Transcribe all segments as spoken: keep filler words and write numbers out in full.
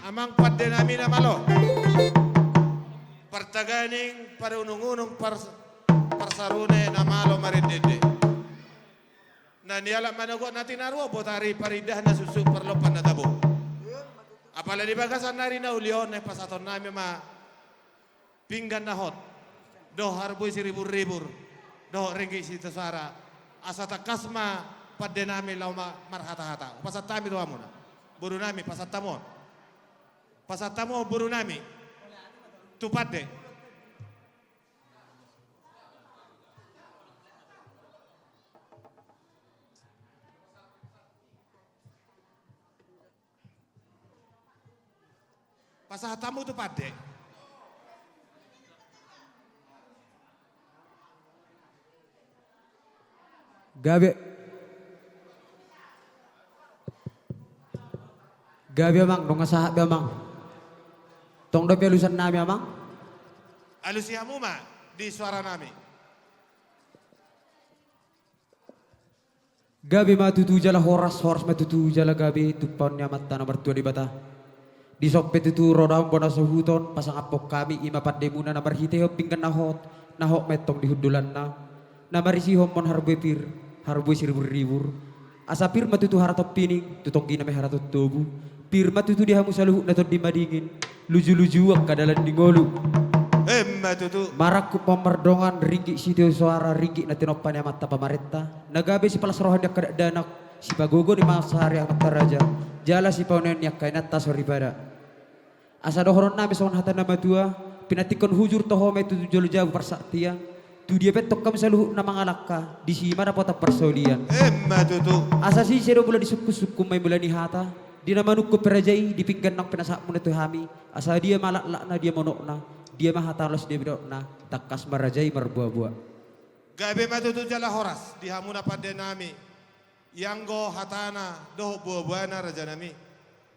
Amang pande nami na malo. Partaganing, parunung-unung, pars-, parsarune na malo marende-ende. Na nialap manogot na tinaruan, botari parindah na suksuk, parlompan na tabo. Apala di bagasan ari na uli on, naeng pasahaton nami ma pinggan na hot, dohot harbue siribur-ribur, dohot ringgit sitio soara. Asa tangkas ma pande nami laho ma-, marhata-hata. Hupasahat hami tu hamuna. Boru nami, pasahat hamu on. Pasahat hamu on, boru nami. Tu pande. Pasahat hamu tu pande. Gabe. Gabe, amang, nunga sahat be, amang. Tong dope alusan nami, amang. Alusi hamu ma di soara nami. Gabe ma tutu jala horas, horas ma tutu jala gabe, tumpahon ni Amanta na martua Debata. Dison pe tutu ro daong bona sahuton, pasangaphon hami i ma pandemuna na marhitehon pinggan na hot, na hot ma antong di hundulanna, na marisihon mon harbue pir, harbue siribur-ribur. Asa pir ma tutu haraton pining, tu tonggina ma i haraton tobu. Pir ma tutu di hamu saluhut na tondi madingin, luju-luju angka dalan ni ngolu. Emma tutu. Marangkup ma mardongan ringgit sitio soara, ringgit na tinompa ni Amanta pamarenta, na gabe sipalas roha ni angka dakdanak, sipagogo ni mansari amanta raja, jala sipaoneon ni angka inanta soripada. Asa dohonon nami songon hata ni na matua, pinantikkon hujur tu ho ma i tutu jolo jabu parsaktian, tu dia pe antong hamu saluhut na mangalangka, disi ma dapotan parsaulian. Emma tutu. Asa sise do mula ni sungkun, sungkun ma i mula ni hata, di na manungkun pe raja i, di pinggan naung pinasahatmuna tu hami, asa dia ma laklakna, dia ma unokna, dia ma hata na laos, dia ma didokna, tangkas ma raja i marboaboa. Gabe ma tutu jala horas, di hamu na pande nami. Ianggo hatana dohot boaboana raja nami.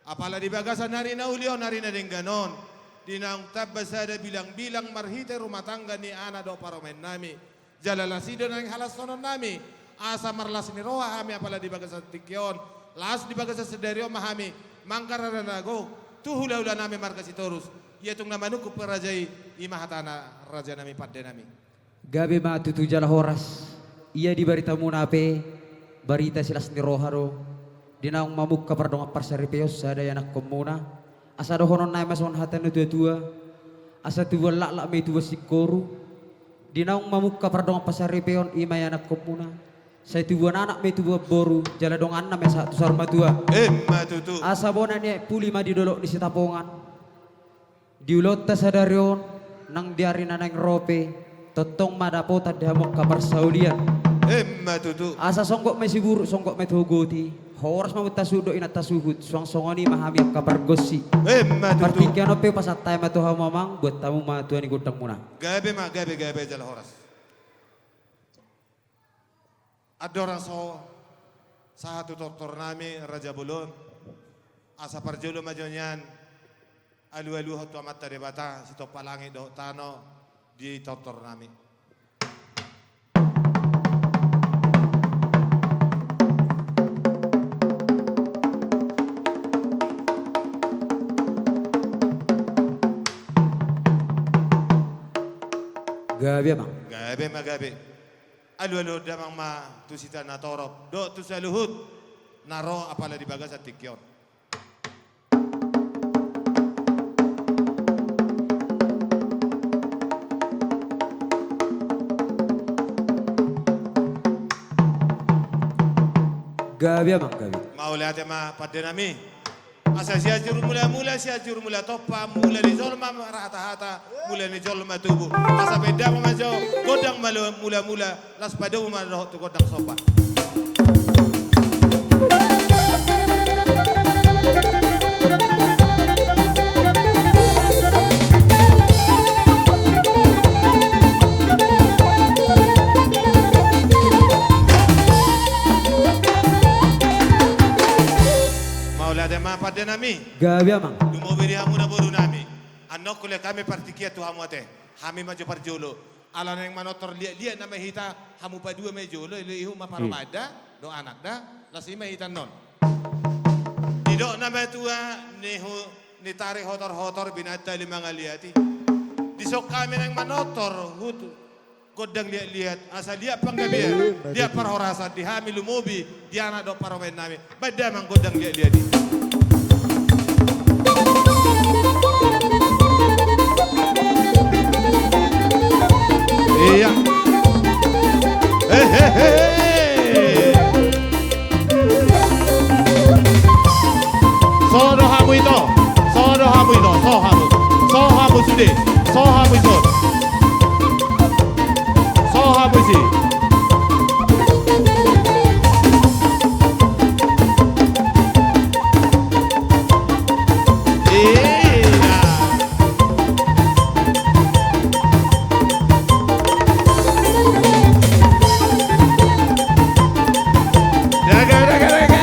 Apala di bagasan ari na uli on, ari na denggan on, di naung tamba sada bilangbilang marhite rumah tangga ni anak dohot parumaen nami. Jala las i do naeng halashonon nami, asa marlas ni roha hami apala di bagasan tingki on, laos di bagasan sadari on ma hami, manggarar na gok, tu hulahula nami marga Sitorus, ia tung na manungkun pe raja i, i ma hatana raja nami pande nami. Gabe ma tutu jala horas. Ia di baritamuna pe, barita silas ni roha do, di naung mamungka pardongan parsaripeon sada ianakkonmuna. Asa dohonon nami ma songon hata ni na tuatua, asa tubuan laklak ma i tubuan singkoru. Di naung mamungka pardongan parsaripeon i ma ianakkonmuna. Sai tubuan anak ma i tubuan boru, jala donganna ma i sahat tu saur matua. Emma tutu. Asa bona ni aek puli ma di dolok ni Sitapongan. Di ulaonta sadari on, nang di ari na naeng ro pe, tongtong ma dapotan di hamu angka parsaulian. Emma tutu. Asa songgop ma i siburuk, songgop ma i togu goti, horas ma muna tasuhut dohot inanta suhut, suang songon i ma hami angka pargonsi. Emma tutu. Partingkian on pe hupasahat hami ma tu hamu amang, buat hamu ma tua ni gondangmuna. Gabe ma, gabe, gabe jala horas. Andorang so sahat tu tortor nami raja bolon, asa parjolo ma jo nian alualuhon tu Amanta Debata sitompa langit dohot tano di tortor nami. Gabe amang. Gabe ma gabe. Alualuhon damang ma tu sitanatorop dohot tu saluhut na ro apala di bagasan tingki on. Gabe amang, gabe. Mauliate ma pande nami. Asa Sianjur Mulamula, Sianjur Mula Tompa, mula ni jolma marhatahata, mula ni jolma tubu. Asa baen damang ma jo gondang mula-, mulamula, laos padomu ma dohot tu gondang somba. Mauliate ma pande nami. Gabe amang. Lumobi di hamu na boru nami. Annon hulehon hami partingkian tu hamu ate. Hami ma jo parjolo. Ala naeng manortor liat-liat nama hita, hamu padua ma i jolo, ilo ihut ma parumaen da, dohot anak da, laos i ma hita annon. Didok na matua ni hu-, Nitarik hotor-hotor binatang lima ngaliat i. Dison hami naeng manortor hut gondang liat-liat, asa liat panggabean, liat parhorasan di hami lumobi di anak dohot parumaen nami. Baen damang gondang liat-liat i. Iya. Hehehe. So do hamu ito, so do hamu ito, so hamu, so hamu sude, so hamu ito, so hamu isi. Iya. Daga, daga, daga.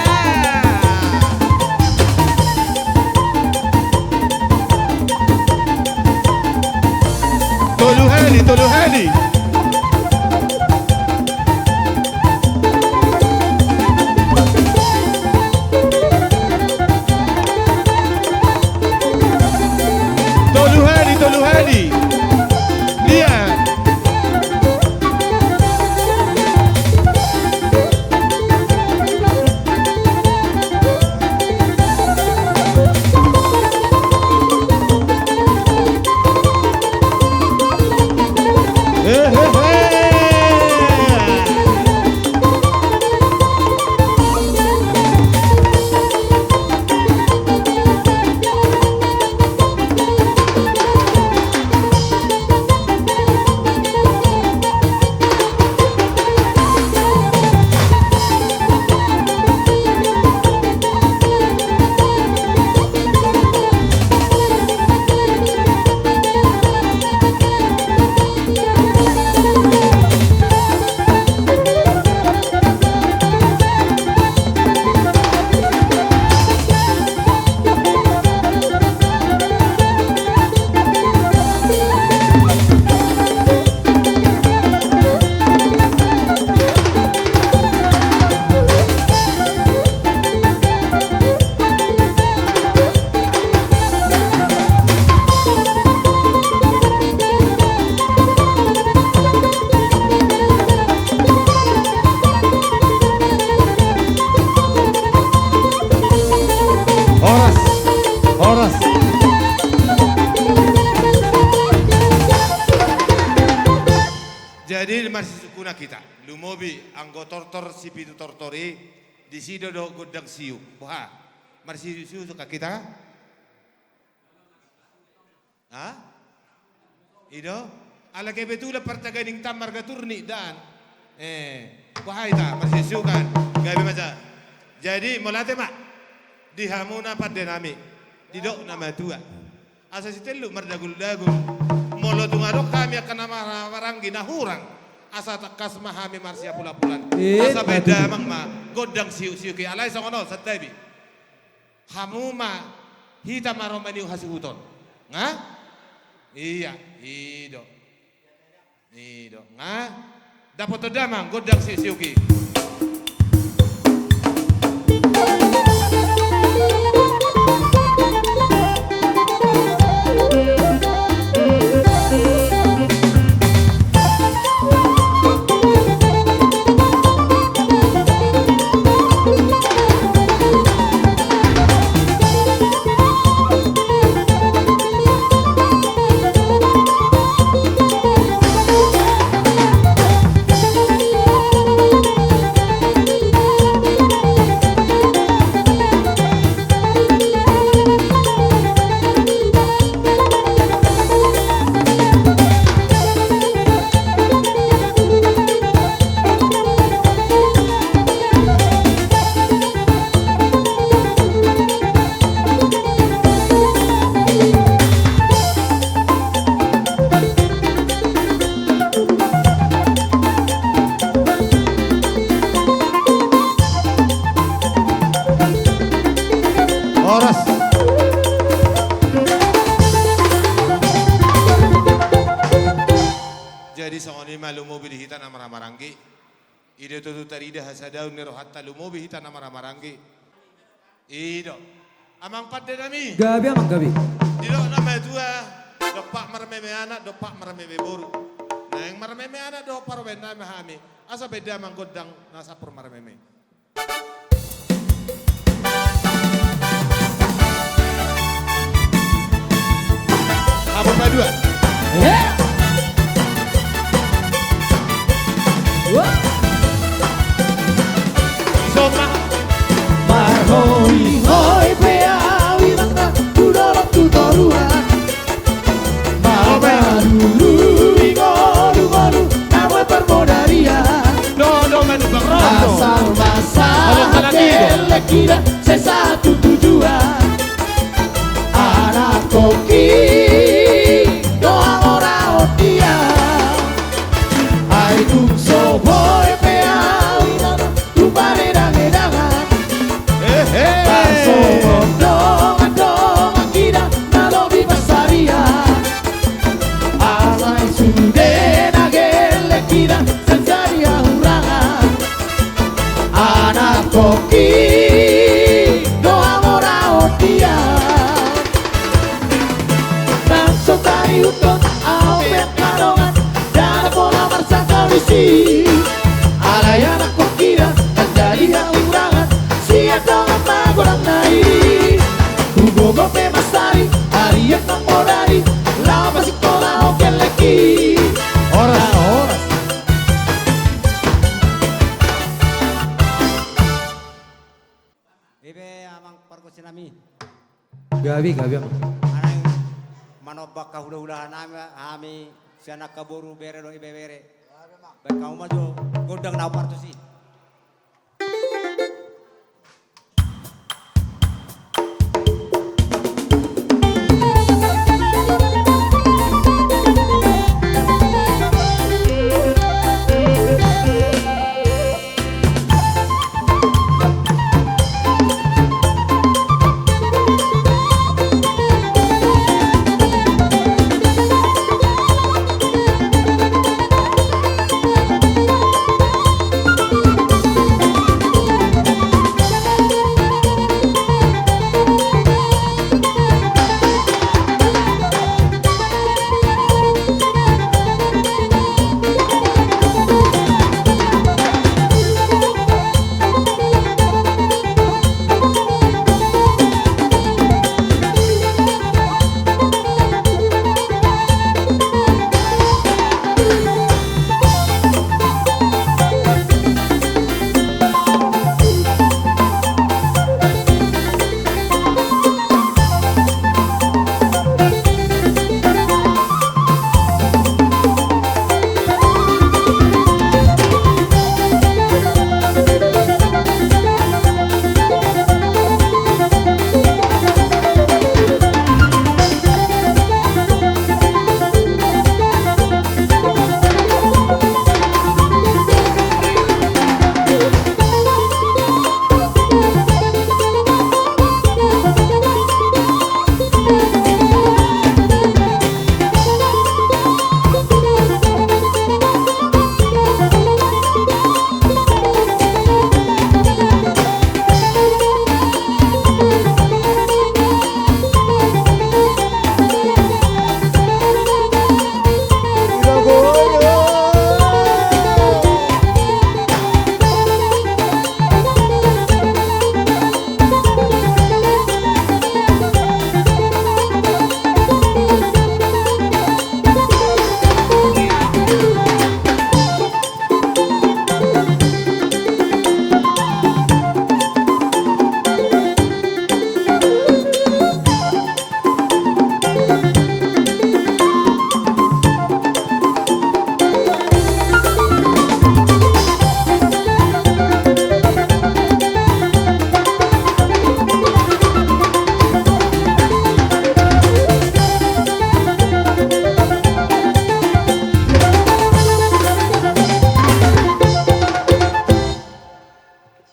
Tolu hali, tolu hali. Tolu hali, tolu hali. Liat. Horas, horas. Jadi marsisungkunan hita, lumobi anggo tortor sipitu tortor i, disi do dohot gondang siuk. Boha? Marsisungkunan hita? Ha? I do? Ala kebetulan partaganingta marga Turnip dang. Eh, boha hita, marsisungkunan. Gabe ma. Jadi, mauliate ma di hamuna pande nami, didok na matua. Asa sitelluk mardaguldagul. Molo tung adong hami angka na mara-, maranggi na hurang, asa tangkas ma hami marsiapulapul an. Eh, asa baen damang ma gondang siuksiuk i. Alai songon on, santabi. Hamu ma hita ma ro maniuk hasuhuton. Nga? Iya, i do. I do. Nga? Dapoton damang gondang siuksiuk i. Horas. Jadi songon i ma lumobi di hita na maramaranggi. I do tutu tarida hasadaon ni rohanta lumobi hita na maramaranggi. I do. Amang pande nami. Gabe, amang, gabe. Didok na matua, dompak marmeme anak, dompak marmeme boru. Naeng marmeme anak do parumaen nami hami. Asa baen damang gondang na sampur marmeme. Hamu padua. Marhoihoi pe au, inang, tu dolok tu toruan. Marmaruru i ngolu-ngolu na boi parmodarian. Asal masa hate lelengkida sai satu tujuan. Anak koki do hamoraon dia. Ai tung so boi pe au, inang, tu paredang-edangan. Parsongon dongan-dongan kida na lobi pansarian. Alai sude na gelleng kida sai jadi hahurangan. Anak koki do hamoraon dia. Nang so taihuthon au pe angka dongan, ndada pola marsangkap disi. Alai anak koki da, ndang jadi hahurangan sian dongan magodang nai. Hugogo pe mansari, arian nang modari, laho pasingkolahon gellengki. Horas, horas. Ipe amang pargonsi nami. Gabe, gabe, amang. Naeng manomba angka hula-hula nami, hami sian angka boru, bere dohot ibebere. Baen hamu ma jo gondang na partusi.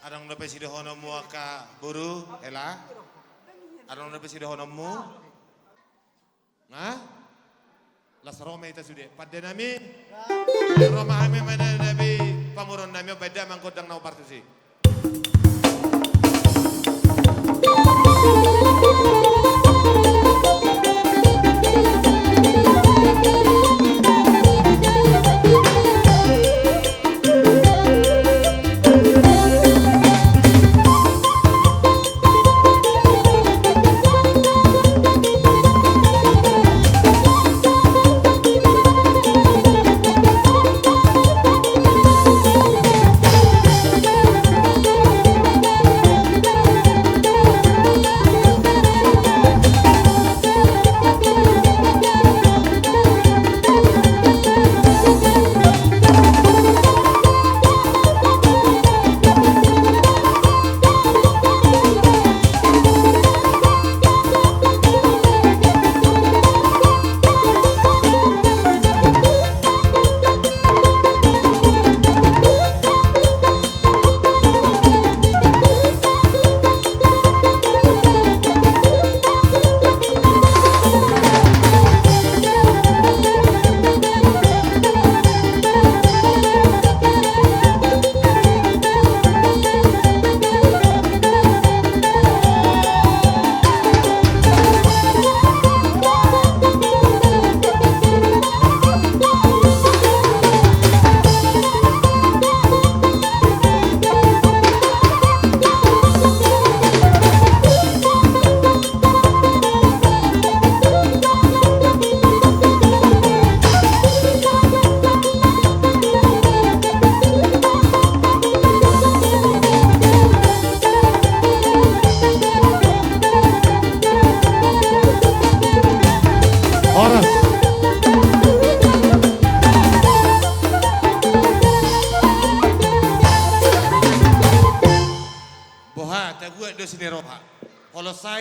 Adong dope sidohononmu angka boru, hela? Adong dope sidohononmu? Nah? Las ro ma hita sude. Pande nami. Ro ma hami, pande nami, pamoruon nami on, baen damang gondang na partusi.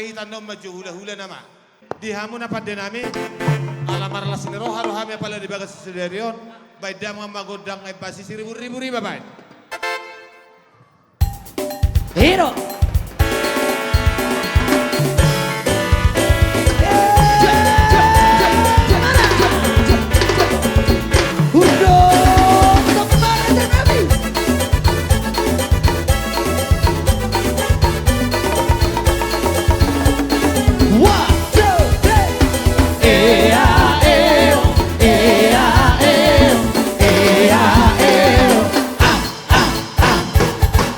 Hita annon ma jo hulahula nama. Di hamu na pande nami, ala marlas ni roha do hami apala di bagas sadari on, baen damang ma gondang, baen pasi siriburibu riba baen. Hero. One, two, three. Ea, eo, ea, eo, ea, eo. Ah, ah, ah.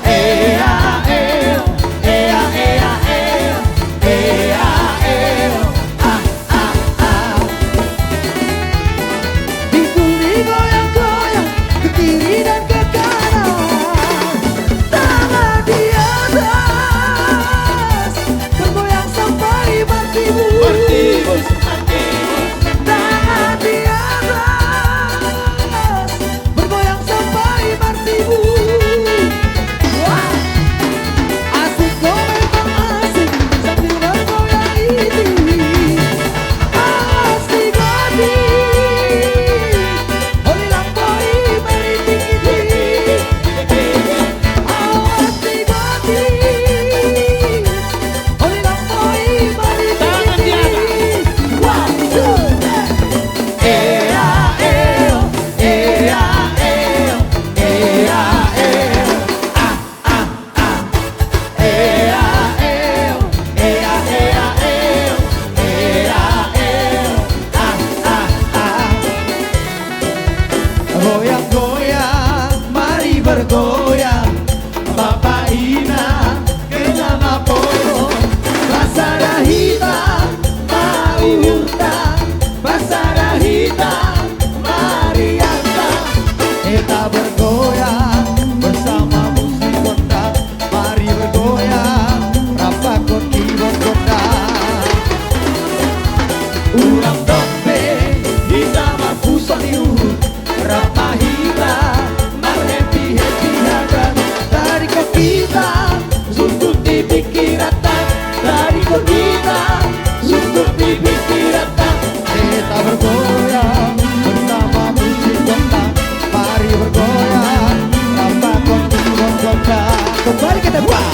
Ea, eo, ea, ea, eo, ea, eo. Ah, ah, ah. Pintu digoyang-goyang ke kiri dan ke kanan. Tangan di atas, bergoyang sampai martimbun. Martimbun, martimbun. Tangan di atas, bergoyang sampai martimbun. Wah. Asik, kau memang asik, sambil bergoyang ini. Asik hati. Holi lampoi merinding ini. Asik hati. Holi lampoi merinding ini. One, two, three. Ea, eo, ea, eo, ea, eo. Ah, ah, ah. Ea, eo, ea, ea, eo, ea, eo. Ah, ah, ah. Goyang-goyang, mari bergoyang. Bapa inang, kena maporo. Pasada hita ma uhurta, pasada hita ma rianta. Hita bergoyang bersama musik gondang. Mari bergoyang, rap pakon keyboard gondang. Ulang tahun hita marpusat di uhur. Rap ma hita, mar-happy-happy hadan. Tadingkon hita, sundut di pingkiranta. Tadingkon hita, sundut di pingkiranta. Hita bergoyang, bersama musik gondang. Mari bergoyang, rap pakon keyboard gondang. Kembali kita buat.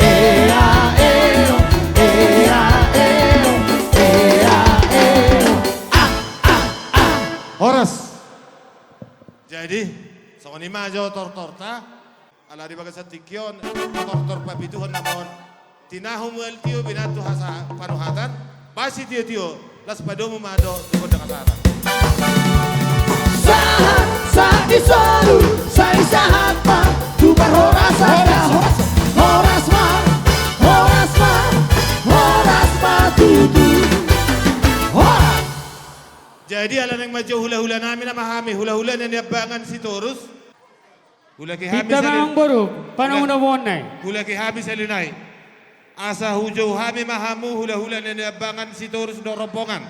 Ea, eo, ea, eo, ea, eo. Ah, ah, ah. Horas. Jadi, songon i ma jo tortorta, ala di bagasan tingki on, tortor papituhon nama on. Tinahu mual tio binantu hasa panuhatan, basi tio-tio, las padomu ma do tu gondang hasahatan. Sahat, sahat ni solu, sai sahat ma, tu parhorasan. Horas, horas. Horas ma, horas ma, horas ma tutu. Horas. Jadi, ala naeng manjou hula-hula nami nama hami, hula-hula na niambangan Sitorus. Hulaki hami. Pinta sali-, ma amang boru, hula-, panomu-nomuon nai. Hulaki hami sahali nai. Asa hujou hami ma hamu hula-hula na niambangan Sitorus dohot rombongan.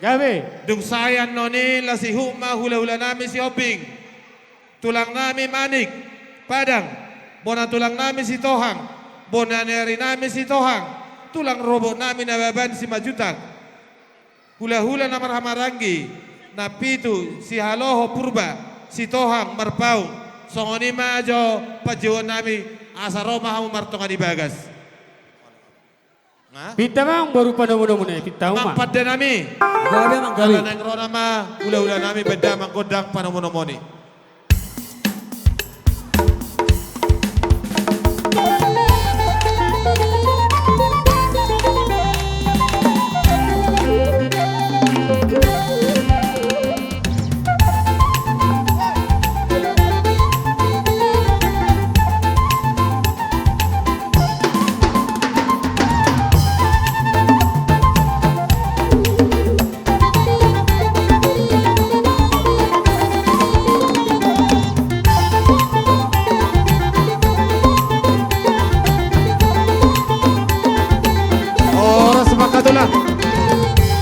Gabe. Dung sae annon i las ihut ma hula-hula nami Sihombing. Tulang nami Manik, Padang, bona tulang nami Sitohang, bona ni ari nami Sitohang, tulang rorobot nami Nababan Simanjuntak. Hula-hula na marhahamaranggi, na pitu, Sihaloho Purba, Sitohang, Marpaung, songon i ma jo panjouon nami, asa ro ma hamu martonga ni bagas. Nga? Pinta ma amang boru panomu-nomuon i, pinta ma. Amang pande nami. Gabe amang, gabe. Ala naeng ro nama hula-hula nami baen damang gondang panomu-nomuon i. Horas ma angka tulang.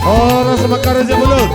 Horas ma angka raja bolon.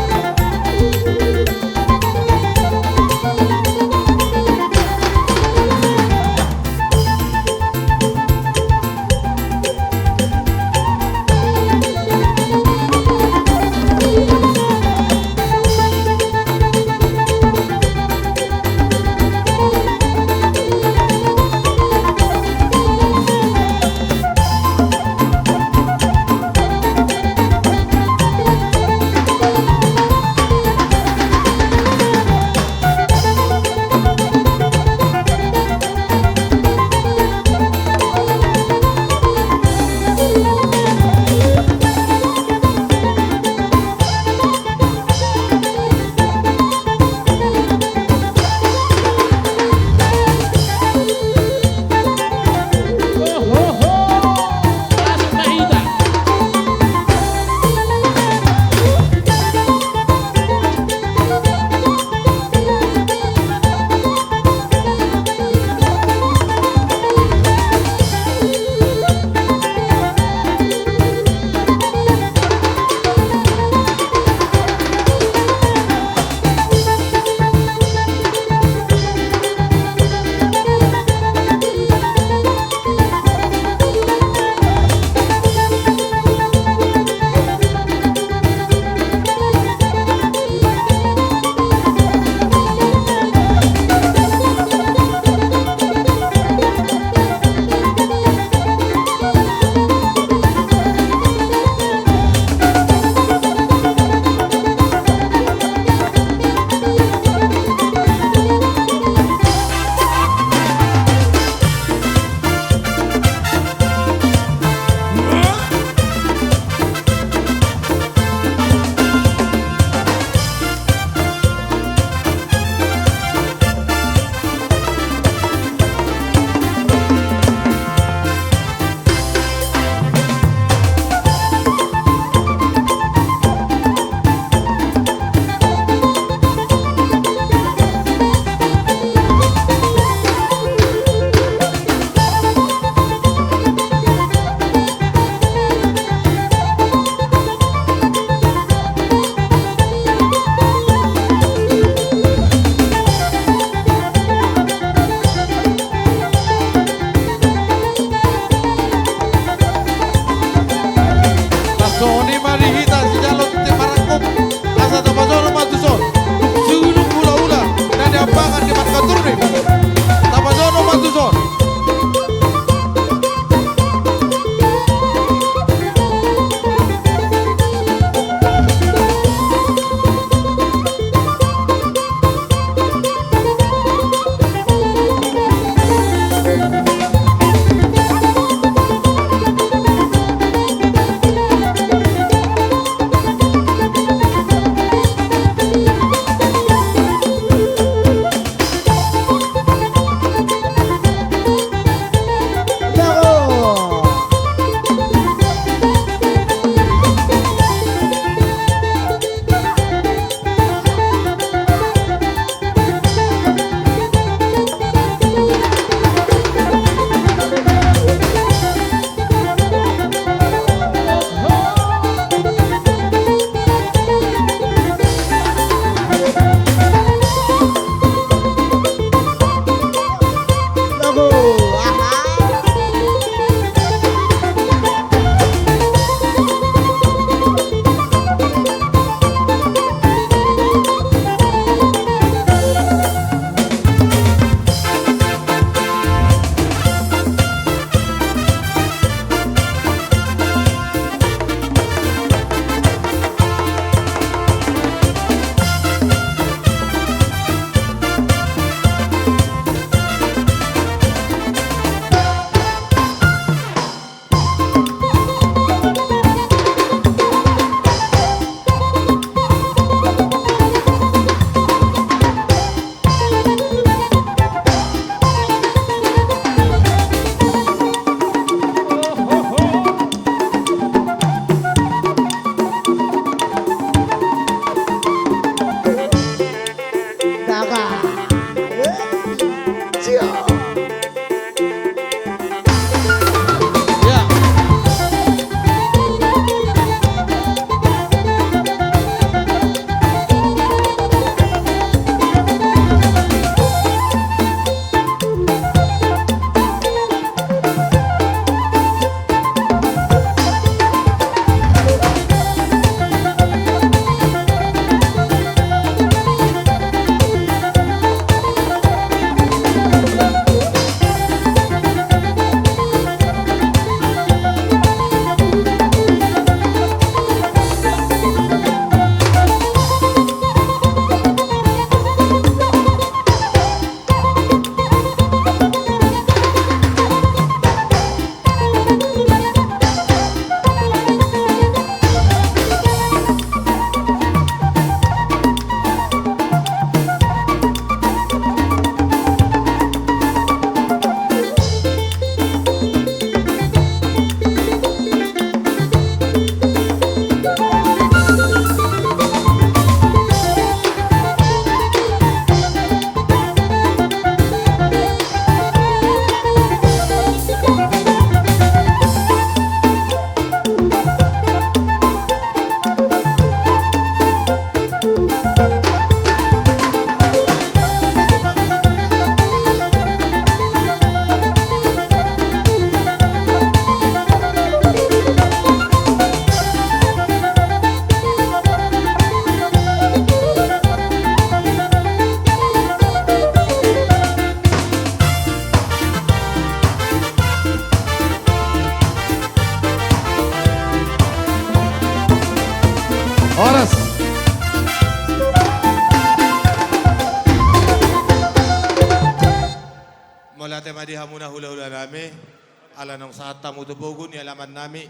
di hamuna hulahula nami, ala naung sahat hamu tu pogu ni alaman nami,